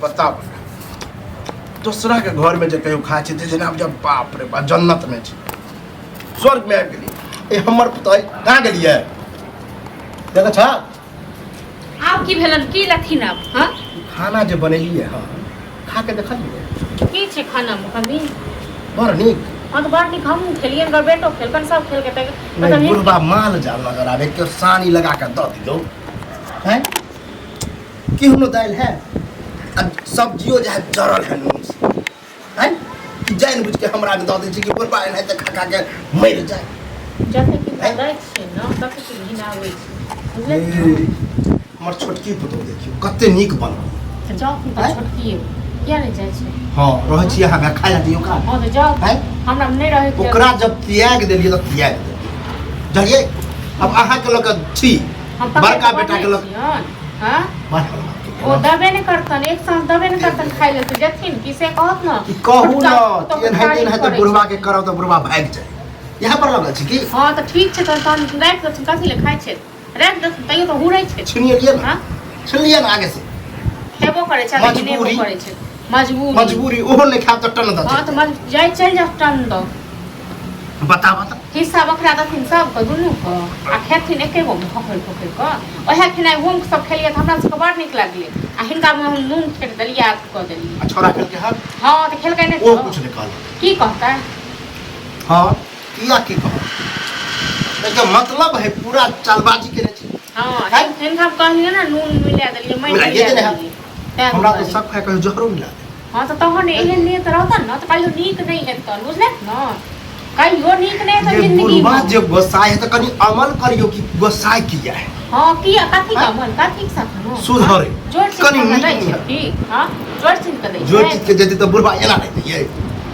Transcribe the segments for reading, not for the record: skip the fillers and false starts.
बताब दोसरा के घर में जे कहियो खाइ छी तऽ जेना बुझाय बाप रे बाप जन्नत में छी स्वर्ग में आबि गेली ए हमर पुतोह कहाँ गेलियै देखै छ आब की भेलन की लथिन आब हाँ खाना जे बनेलियै हँ खा के देखलियै की छै खाना में कभी बड़ नीक हाँ तो बड़ नीक हमहूँ खेलियै हुनकर बेटो खेलकन सब खेलकै तऽ नहि मतलब बुढ़बा माल जाल नजर आबै केओ सानी लगा के दऽ दियौ हैं केहनो दालि है आ सब्जियो जे है जरल है नून से हैं कि जानि बुझि के हमरा दऽ दै छै कि बुढ़बा एनाहिते खा खा के मरि जाय जते कि दै छियै ने तते कि घिन आबै छै बुझलियै ए, हमर छोटकी पुतोह देखियौ कते नीक बनल तऽ जाउ तऽ आँय? छोटकी किया नहि जाइ छै हँ रहै छी अहाँ खाय लए दियौ का हँ तऽ जाउ आँय? हमरा नहि रहै के ओकरा जब त्याग देलियै तऽ त्याग देलियै बुझलियै अब अहाँके लऽ कऽ छी हम पकड़ि बड़का कऽ बेटाके बन्है लऽ छियनि हँ बड़ ओ दबे नहि करतन एक साँझ दबे नहि करतन खाइ लेल तऽ जेथिन कि से कहत ने कि कहू छोटका न पुतोहु कि एनाहिते तारीफ एनाहिते करै बुढ़वा छै। के करब तऽ बुढ़वा भागि जाय यहाँ पर लगल छै कि हँ तऽ ठीक छै तहन तहन राखि देथिन कथी लए खाइ छै राखि देथिन तैयो तऽ हुरै छै छीनिए लिअ ने हँ छीन लिअ ने आगे से खेबो करै छै आ घिनेबो मजबूरी। करै छै मजबूरी मजबूरी ओहो नहि खायब तऽ टन दऽ हँ तऽ मज जाइ चलि जाउ टन दऽ बता बता हिस्सा बखरा देथिन सबके दुनूके आ खेथिन एके गो भोकरि भोकरि कऽ ओएह खेनाइ हम सब खेलियै तऽ हमरा सबके बड़ नीक लागलै आ हिनकामे हम नून फेट देलियै आ कऽ देलियै आ छोड़ा खेलकै हन हँ तऽ खेलकै नहि ओ तऽ कुछ नहि कहलक की कहतै हँ किया की कहत एकर मतलब है पूरा चालबाजी केने छी हँ हैं? हिनका हम कहलियै ने नून मिला देलियै माटि मिलाइए मिला देने हैं। देलियै तैं हमरा तऽ दुआरे। सब खाय कहियो जहरो मिला दे हँ तऽ तहन एहन नहि तऽ रहतन ने तऽ कहियो नीक नहि हेतन बुझलक ने कहियो नीक नहि हेतन ये जिंदगी बुढ़बा जे गोसाइ है तऽ कनि अमल करियो कि गोसाइ किया है हँ किया कथी के अमल कथी के साथ नो सुधरे जोर कनि चिन्ह नीक दै छै निहर। ठीक हँ जोर चिन्ह के दै जोर छै चीज के जेतै तऽ बुढ़बा एना नहि दैयै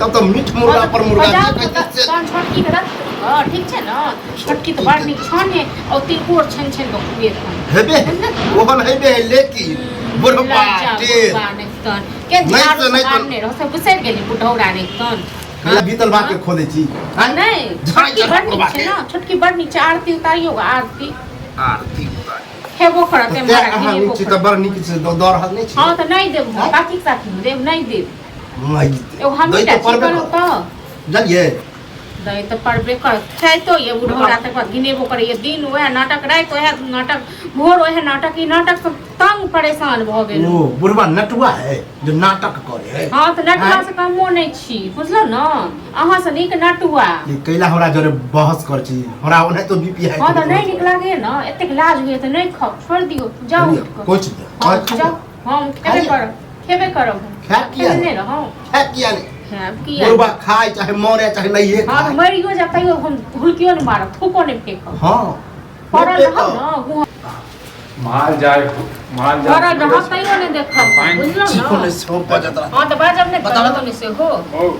तब तऽ मीठ मुर्गा पर मुर्गा बजाउ जे तऽ कहै छै से तहन छोटकी के रख हँ ठीक छै ने छोटकी तऽ बड़ नीक छने और तिलकोर छानि छानि कऽ खुएतन हेबे है ओहन हेबे है लेकिन बुढ़बा टेढ़ के नहि झाड़ू तऽ नहि तऽ- मारने रहो सब बिसरि गेली बुढ़ौरा नहि तहन कहिया बीतल बात के खोदै छी आँय? नहि झाँइ छोटकी चढ़ा बड़ नीक बुढ़बा छै के। ने छोटकी बड़ नीक छै आरती उतारियो आरती आरती उतारी। खेबो करत तऽ एम्हर तें अहाँ घिनेबो नीक छी तऽ करत। बड़ नीक छै दऽ दऽ रहल नहि छी हँ तऽ नहि देब आँय? कथी साथी देब नहि देब नहि देब। एगो हमही दै टा तऽ छी पड़बे कहलहुँ करत। तऽ बुझलियै दै तऽ पड़बे करत खाइतो ये बुढ़ौरा तकर बाद घिनेबो करैए दिन वएह नाटक राति वएह नाटक भोर वएह नाटक ई नाटक सब तंग परेशान भऽ गेल ओ बुढ़वा नटुआ है जो नाटक करे है हँ तऽ नटुआ आँय? से कमो नहि छी बुझलहुँ ने अहाँ से नीक नटुआ ई कैला हमरा जरे बहस कर छी हमरा ओनाहितो बीपी है हँ तऽ नहि नीक लागैए ने एतेक लाज होइए तऽ नहि खाउ छोड़ि दियौ जाउ उठि कऽ कोच दे हँ जाउ हम खेबे करब खेबे करब खायब किया खेने नहि? रहौं खायब किया नहि खायब किया बुढ़वा खाय चाहे मरे चाहे नहिए हँ तऽ खाय मरियो जायब तैयो हम हुलकियो नहि मारब थूको नहि फेकब हँ पड़ल नहि रहब फेकब। ने गुहा माल जाय माल जाय पड़ल रहब तैयो नहि देखब पानि बुझलहुँ चीखो ने नहि सेहो बजत रहत। हँ तऽ बाजब नहि बताउ। तऽ नहि सेहो ओ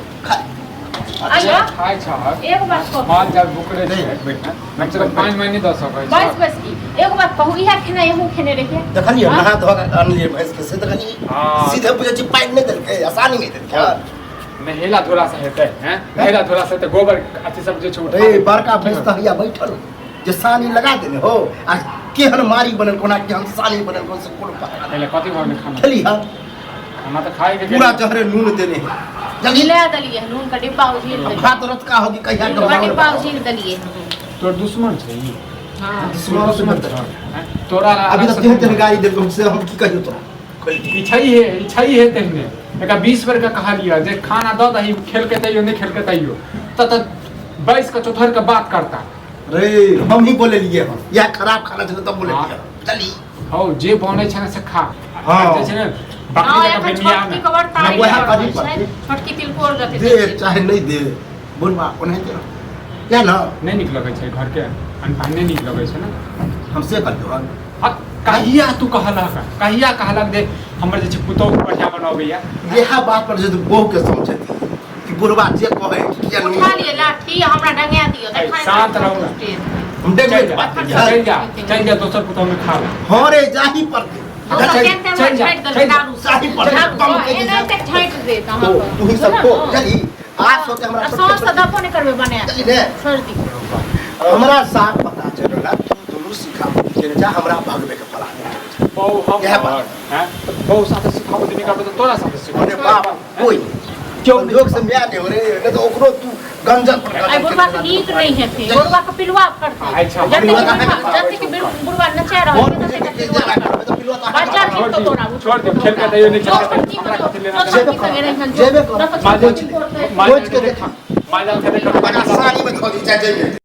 आइयो खाय छहक एक बात कहू माल जाल बुकरे छै नहीं, बैठ। कम से कम पानि मानि दऽ सकै बस छै बस की एगो बात कहू इएह खेनाइ अहूँ खेने रहियै देखलियै हाँ? नहा धो कऽ अनलियै भैंस के से देखलियै हाँ। सीधे बुझै छी पानि नहि देलकै आसानी नहि देलकै नहेला धोला से हेतै हैं नहेला धोला से तऽ गोबर अथी सब जे छै उठा रे बड़का भैंस तऽ हैया बैठल जे सानी लगा देने हो आ केहन मारी बनल कोना केहन सानी बनल कोन से कोनो पता नहि पहिले कथी भऽ गेलै खाना खेली हँ खाना तऽ खाए के पूरा जहरे नून देने है जल्दी मिला देलियै नून के डिब्बा उझिल देलियै भात रतका होगी कहिया के नून के बनाओल डिब्बा उझिल देलियै तोर दुश्मन छै ई हाँ दुश्मन दुश्मन से छै हैं? तोरा अभी तऽ तेहन तेहन गाड़ी देलको से हम की कहियौ तोरा ई छै हे ई छै हे तेहने एकरा 20 बेर के कहलियै जे खाना दऽ दही खेलके तैयो नहि खेलके तैयो तऽ तऽ बैस के चौथर के बात करता रे हम ही बोले लिए हम यह खराब खाना छलै तब बोले लिए चली हौ जे बनै छै ने से खा हाँ। जे छै ने बकरी हाँ जकाँ एखन बेनिया छोटकी ने के बड़ तारीफ वएह कर करी रहल छै पड़तै। छोटकी तिलकोर गति दे चाहे नहीं दे बोलबा ओनाहिते रह किया ना नहि नीक लगै छै घरके अन्न नहि नीक लगै छै ने हम से करतो हन आ कहिया तू कहलक कहिया कहलक जे हमर जे छै पुतोहु बढ़िया बनबैया इएह बात पर जे बहू के समझेती कि बुढ़वा जे कहे कि किया उठा नहीं लिअ लाठी हमरा डंगा दिअ देखा शांत रहू ने। हम देखबै चलि जा बात चलि जा चलि जा दोसर पुतोहु में खा ले हाँ रे जाही पड़ते चलि जा, चलि जा। जाही पड़ते बम के जे छाँटि देत तो अहाँके तू ही सब को चली आज सोते हमरा सॉस तऽ दबो नहि करबै बना चली ने छोड़ि दियौ हमरा साफ पता चल रहला तू दुनू सिखा केने जा हमरा भगवे के पला बहु हम इएह बात। हैं तऽ बहु साथे सिखाबो जे निकालबो तऽ तोरा साथे सिखाबो। अरे बाप कोई क्यों नहीं? संजोग से मैं नहीं हो रे, नहीं तो ओकरो तू गंजन पर आई गंजन बुढ़वा के नीक नहीं हेतै, बुढ़वा के पिलुआ फड़तै। अच्छा, जते पिलुआ कि तऽ बुढ़वा, जते कि बुढ़वा नचा रहल मोन छै, बुझे तते के के पिलुआ जेना फड़तै। करबै तऽ पिलुआ तऽ बच्चा अहाँके ठीक तो तोरा छोड़ दे, खेल के तैयो नहीं खेल के तैयो। हमरा कथी लेना जेबे करब, जेबे करब। माल खोज के जाल के देख। माल जाल के देख। बड़ा सानी में धऽ दी चाहे जइमे।